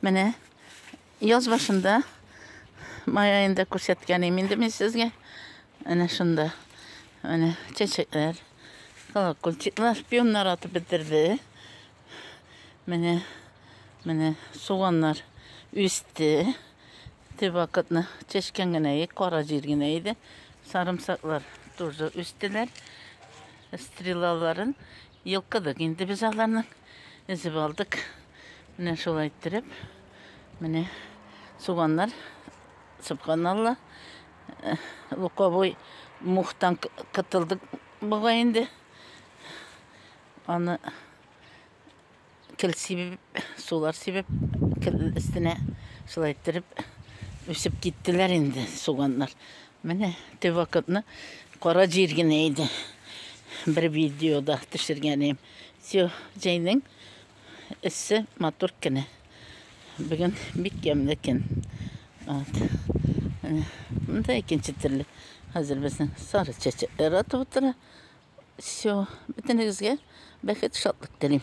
Менә яз башында, май аенда күрсәткән идем инде мин сезгә. Әнә шунда. Менә чәчәкләр, колокольчиклар, пионнар атып бетерде. Менә, менә суганнар үсте. Те вакытны чәчкән генә иде, кара җир генә иде. Сарымсаклар тоже үстеләр. Стрелаларын йолкыдык инде без аларның. Өзеп алдык. Менә шулай иттереп, менә суганнар, субханалла, луковой мухтан кытылдык бугай инде. Аны кел сибеп, сулар сибеп, кел өстенә шулай иттереп үсеп киттеләр инде суганнар. Менә теге вакытны кара җир генә иде. Бер видеода төшергәнем. Все, җәйнең эссе матур көне. Бүген бик ямьле көн. Вот. Менә монда икенче төрле. Хәзер безнең сары чәчәкләр атып утыра. Все, бөтенегезгә бәхет, шатлык телим.